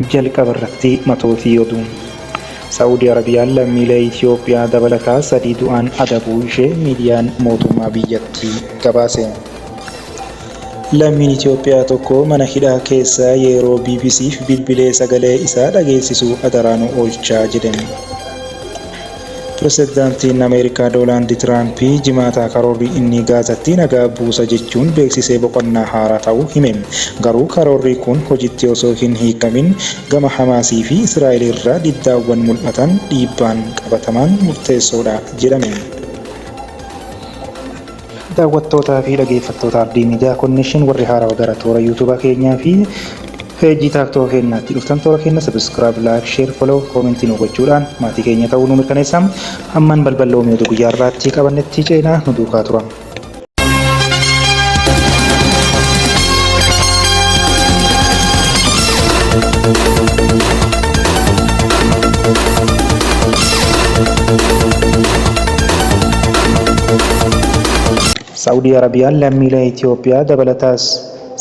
Jalqaba irratti matootii oduu. Saa'udii Arabiyaan lammiilee Itoophiyaa dabalataa 3 du'aan adabuu ishee miidiyaan mootummaa biyyattii gabaase. Lammiin Itoophiyaa tokko mana hidhaa keessaa yeroo BBC'f bilbilee sagalee isaa dhageessisu adaraa nu oolchaa jedhe. Pirezidaantiin Ameerikaa Doonaald Tiraamp Jimaata karoorri inni Gaazatti nagaa buusa jechuun beeksise boqonnaa haaraa ta'uu hime. Garuu karoorri kun hojitti osoo hin hiikamin gama Hamaasii fi Israa'el irraa diddaawwan mul'atan dhiibbaan qabatamaan murteessoodha jedhame. Daawwattootaa fi dhageeffattoota Abdii Miidiyaa Konneeshin warri haarawa gara toora yuutuuba keenyaa fi peejii taaktoo keenyaatti dhuftan toora keenya sabiskiraayib, laayik, sheer, follow, koomentii nu gochuudhaan maatii keenya ta'uu nu mirkaneessa. Ammaan balballoomii oduu guyyaa har'aatti qabannetti ceenaa nu duukaa tura. Sa'udii Arabiyaan lammiilee Itoophiyaa dabalataas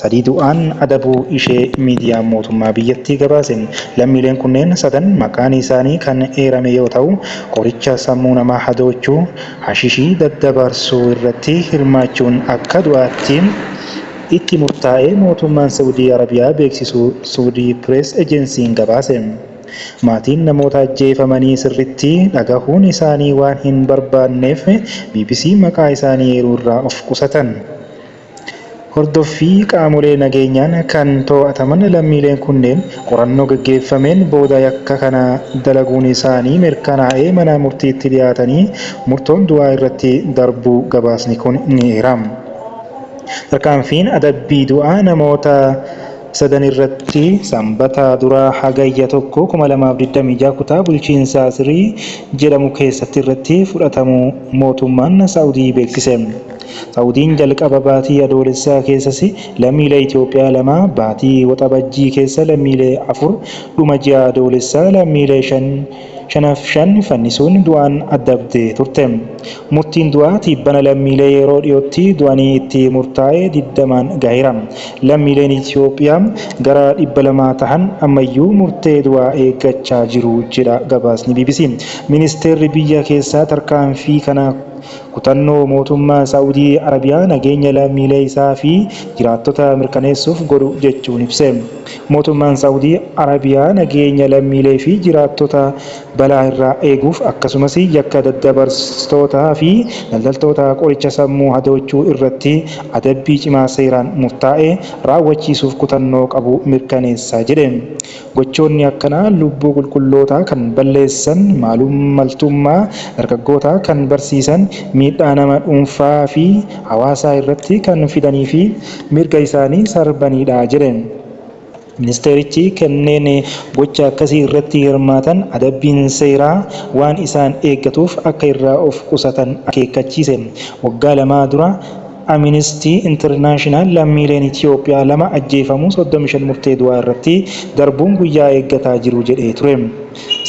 3 du'aan adabuu ishee miidiyaan mootummaa biyyattii gabaase. Lammiileen kunneen sadan maqaan isaanii kan eerame yoo ta'u, qoricha sammuu namaa hadoochu, hashishii daddabarsuu irratti hirmaachuun akka du'aatti itti murtaa'ee mootummaan Sa'udii Arabiyaa beeksisuu Suudii Pirees Ejensiin gabaase. Maatiin namoota ajjeefamanii sirriitti dhagahuun isaanii waan hin barbaanneef bbc maqaa isaanii eeruu irraa of qusatan. Hordoffii qaamolee nageenyaan kan to'ataman lammiileen kunneen qorannoo gaggeeffameen booda yakka kana dalaguun isaanii mirkanaa'ee mana murtiitti dhiyaatanii murtoon du'aa irratti darbuu gabaasni kun ni eera. Tarkaanfiin adabbii du'aa namoota sadan irratti Sanbata duraa Hagayya 1, 2026 kutaa bulchiinsa Asirii jedhamu keessatti irratti fudhatamuu mootummaan Sa'udii beeksise. Sa'udiin jalqaba baatii Adoolessaa keessas lammiilee Itoophiyaa 2, baatii Waxabajjii keessa lammiilee 4, dhuma ji'a Adoolessaa lammiilee 5 fannisuun du'aan adabdee turte. Murtiin du'aa tibbana lammiilee yeroo dhiyootti du'anii itti murtaa'e 20n gaheera. Lammiileen Itoophiyaa gara 200 tahan ammayyuu murtee du'aa eeggachaa jiru jedha gabaasni bbc. Ministeerri biyya keessaa tarkaanfii kana kutannoo mootummaa Sa'udii Arabiyaa nageenya lammiilee isaa fi jiraattota mirkaneessuuf godhu jechuun ibse. Mootummaan Sa'udii Arabiyaa nageenya lammiilee fi jiraattota balaa irraa eeguuf akkasumas yakka daddabarsitootaa fi daldaltoota qoricha sammuu hadoochuu irratti adabbii cimaa seeraan murtaa'e raawwachiisuuf kutannoo qabu mirkaneessa jedhe. Gochoonni akkanaa lubbuu qulqullootaa kan balleessan, maltummaa dargaggootaa kan barsiisan, miidhaa nama dhuunfaa fi hawaasaa irratti kan fidanii fi mirga isaanii sarbanidha jedhe. Ministeerichi kanneen gocha akkasii irratti hirmaatan adabbiin seeraa waan isaan eeggatuuf akka irraa of qusatan akeekkachiise. Waggaa lama dura Aministii Intarnaashinaal lammiileen Itoophiyaa 2 ajjeefamuu 35 murtee du'aa irratti darbuun guyyaa eeggataa jiru jedhee ture.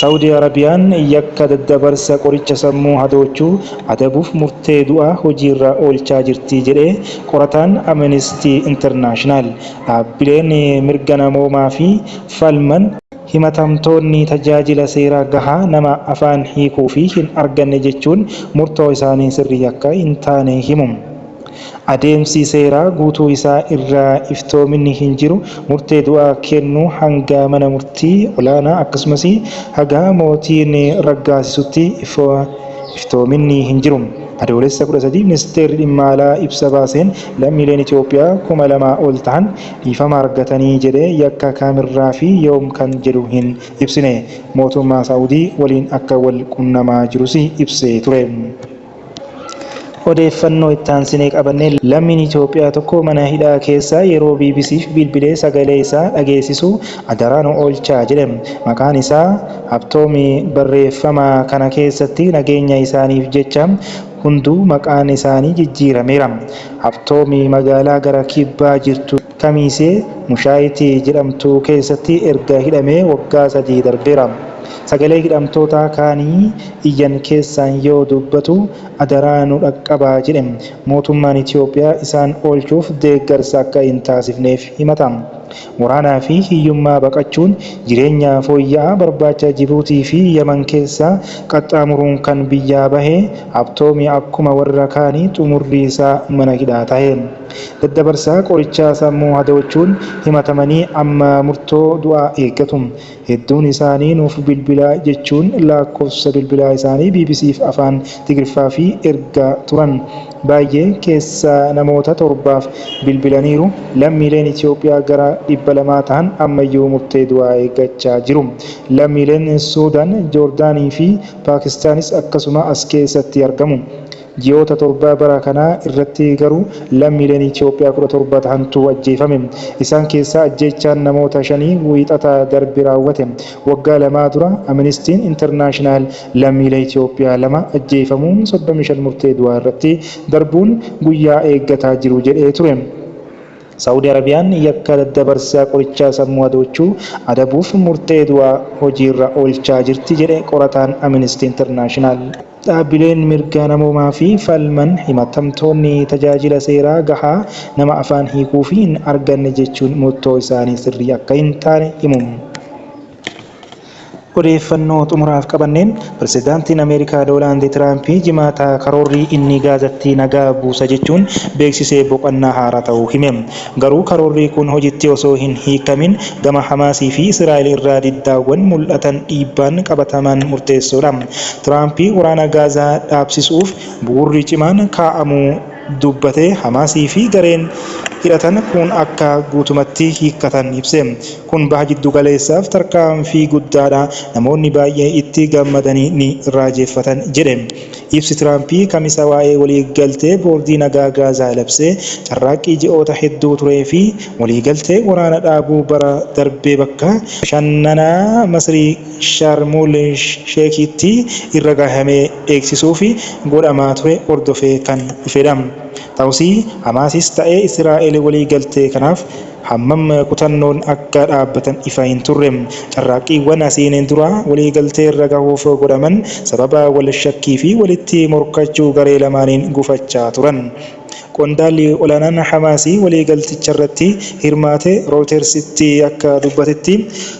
Sa'udii Arabiyaan yakka daddabarsa qoricha sammuu hadoochuu adabuuf murtee du'aa hojiirra oolchaa jirti jedhe qorataan Aministii Intarnaashinaal. Dhaabbileen mirga namoomaa fi falman himatamtoonni tajaajila seeraa gahaa nama afaan hiikuufi hin arganne jechuun murtoo isaanii sirrii akka hin taane himu. Adeemsi seeraa guutuu isaa irraa iftoominni hin jiru, murtee du'aa kennuu hanga mana murtii olaanaa akkasumas haga mootiin raggaasisutti iftoominni hin jiru. Adoolessa 13 Ministeerri Dhimma Alaa ibsa baaseen lammiileen Itoophiyaa 2000 ol tahan dhiifama argatanii jedhee yakka kamirraa fi yoom kan jedhu hin ibsine. Mootummaa Saa'udii waliin akka wal qunnamaa jirus ibsee ture. Odeeffannoo itti aansinee qabanneen lammiin Itoophiyaa tokko mana hidhaa keessaa yeroo BBC'f bilbilee sagalee isaa dhageessisu adaraa nu oolchaa jedhe. Maqaan isaa Habtoomi barreeffama kana keessatti nageenya isaaniif jecha hunduu maqaan isaanii jijjiirameera. Habtoomi magaalaa gara kibbaa jirtu Kamiisee Mushaayiti jedhamtu keessatti erga hidhamee waggaa 3 darbeera. Sagalee hidhamtoota kaanii iyyan keessaan yoo dubbatu adaraa nu dhaqqabaa jedhe. Mootummaan Itoophiyaa isaan oolchuuf deeggarsa akka hin taasifneef himata. Waraanaa fi hiyyummaa baqachuun jireenya fooyya'aa barbaacha Jibuutii fi Yaman keessa qaxxaamuruun kan biyyaa bahe Habtoomi akkuma warra kaanii xumurri isaa mana hidhaa tahe. Daddabarsa qorichaa sammuu hadoochuun himatamanii amma murtoo du'aa eeggatu. Hedduun isaanii nuuf bilbilaa jechuun lakkoofsa bilbilaa isaanii BBC'f afaan Tigriffaa fi ergaa turan. Baay'ee keessaa namoota torbaaf bilbilaniiru. Lammiileen Itoophiyaa gara 200 ta'an ammayyuu murtee du'aa eeggachaa jiru. Lammiileen Suudaan, Joordaanii fi Paakistaanis akkasuma as keessatti argamu. Ji'oota 7 bara kanaa irratti garuu lammiileen Itoophiyaa 17 ta'antu ajjeefame. Isaan keessaa ajjeechaan namoota 5 Wiixata darbe raawwate. Waggaa 2 dura Amnistiin Intarnaashinaal lammiilee Itoophiyaa 2 ajjeefamuun 35 murtee du'aa irratti darbuun guyyaa eeggataa jiru jedhee ture. Saawudi Arabiyaan yakka daddabarsa qorichaa sammuu hadoochuu adabuuf murtee du'aa hojiirra oolchaa jirti jedhe qorataan Amnesty International. Dhaabbileen mirga namoomaa fi falman himatamtoonni tajaajila seeraa gahaa, nama afaan hiikuufii hin arganne jechuun murtoo isaanii sirrii akka hin taane himu. Odeeffannoo xumuraaf qabanneen, Pirezidaantiin Ameerikaa Doonaald Tiraamp Jimaata karoorri inni Gaazatti nagaa buusa jechuun beeksise boqonnaa haaraa ta'uu hime. Garuu karoorri kun hojiitti osoo hin hiikamin gama Hamaasii fi Israa'el irraa diddaawwan mul'atan dhiibbaan qabatamaan murteessoodha. Tiraamp waraana Gaazaa dhaabsisuuf bu'uurri cimaan kaa'amuu dubbatee Hamaasii fi gareen hidhatan kuun akka guutumatti hiikkatan ibse. Kun Baha Jiddugaleessaaf tarkaanfii guddaadha, namoonni baay'ee itti gammadanii ni raajeffatan jedhe. Ibsi Tiraamp Kamisa waa'ee waliigaltee Boordii Nagaa Gaazaa labse carraaqqii ji'oota hedduu turee fi waliigaltee waraana dhaabuu bara darbe bakka bashannanaa Masrii Shaarmul Sheekitti irra gahame eegsisuuf godhamaa ture hordofee kan dhufedha. Ta'us Hamaasis ta'e Israa'el waliigaltee kanaaf hammam kutannoon akka dhaabbatan ifa hin turre. Carraaqqiiwwan asiin dura waliigalteerra gahuuf godhaman sababa wal shakkii fi walitti morkachuu garee lamaaniin gufachaa turan. Qondaalli olaanaan Hamaas waliigalticharratti hirmaate Rooyitersitti akka dubbatetti,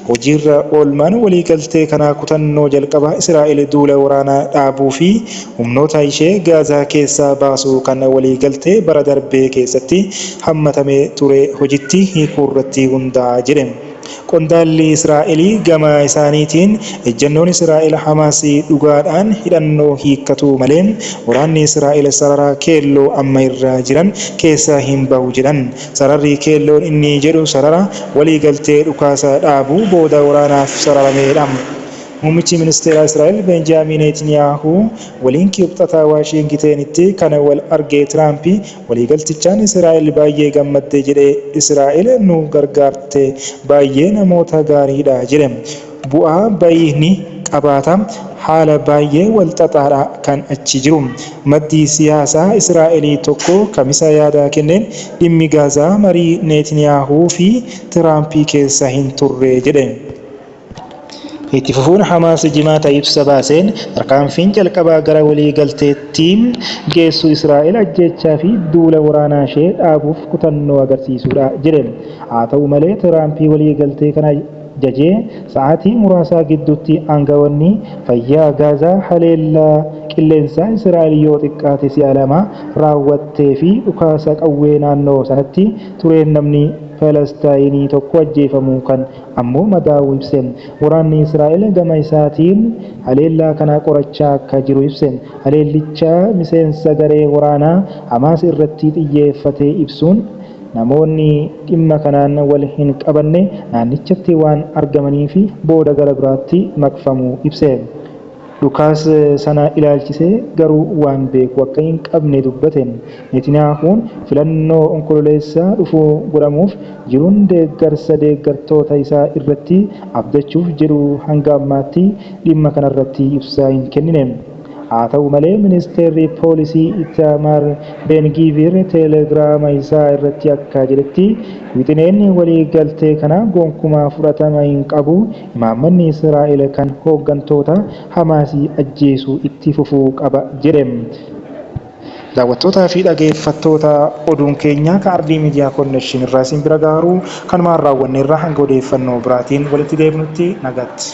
hojiirra oolmaan waliigaltee kanaa kutannoo jalqabaa Israa'el duula waraanaa dhaabuu fi humnoota ishee Gaazaa keessaa baasuu kan waliigaltee bara darbee keessatti hammatamee ture hojitti hiikuurratti hundaa'a jedhe. Qondaalli Israa'el gama isaaniitiin, ejjennoon Israa'el Hamaas dhugaadhaan hidhannoo hiikkatu malee waraanni Israa'el sarara keelloo amma irra jiran keessaa hin bahu jedhan. Sararri keelloon inni jedhu sarara waliigaltee dhukaasa dhaabuu booda waraanaaf sararameedha. Muummichi Ministeeraa Israa'el Beenjaamiin Neetniyaahuu waliin Kibxata Waashiingitenitti kan wal arge Tiraamp, waliigaltichaan Israa'el baay'ee gammadde jedhe. Israa'el nu gargaarte. Baay'ee namoota gaariidha jedhe. Bu'aa bayii ni qabaata. Haala baay'ee wal xaxaadha kan achi jiru. Maddi siyaasaa Israa'el tokko Kamisa yaada kenneen dhimmi Gaazaa marii Neetniyaahuu fi Tiraamp keessa hin turre jedhe. Itti fufuun Hamaas Jimaata ibsa baaseen, tarkaanfiin jalqabaa gara waliigalteetti geessu Israa'el ajjeechaa fi duula waraanaashee dhaabuuf kutannoo agarsiisuudha jedhe. Haata'u malee Tiraamp waliigaltee kana jajee sa'aatii muraasaa gidduutti aangawoonni fayyaa Gaazaa haleellaa qilleensaa Israa'el yoo xiqqaate si'a lama raawwattee fi dhukaasa qawwee naannoo sanatti tureen namni Palastaayinii tokko ajjeefamuu kan ammoo madaa'uu ibse. Waraanni Israa'el gama isaatiin haleellaa kana qorachaa akka jiru ibse. Haleellicha miseensa garee waraanaa Hamaas irratti xiyyeeffatee ibsuun, namoonni dhimma kanaan wal hin qabanne naannichatti waan argamaniif booda gara biraatti maqfamuu ibse. Dhukaasa sana ilaalchisee garuu waan beeku akka hin qabne dubbate. Netaniyaahuun filannoo Onkololeessa dhufu godhamuuf jiruun deeggarsa deeggartoota isaa irratti abdachuuf jedhu hanga ammaatti dhimma kanarratti ibsa hin kennine. Haata'u malee Ministeerri Poolisii Itaamaar Been-Giviir Telegiraama isaa irratti akka jedhetti, wixineen waliigaltee kanaa gonkumaa fudhatama hin qabu, imaammanni Israa'el kan hooggantoota Hamaasii ajjeesuu itti fufuu qaba jedhe. Daawwattootaa fi dhageeffattoota oduun keenya ka Ardii Miidiyaa Konnekshin irraa isin bira gaaru kanumaan raawwanneerra hanga odeeffannoo biraatiin walitti deebinutti nagaatti.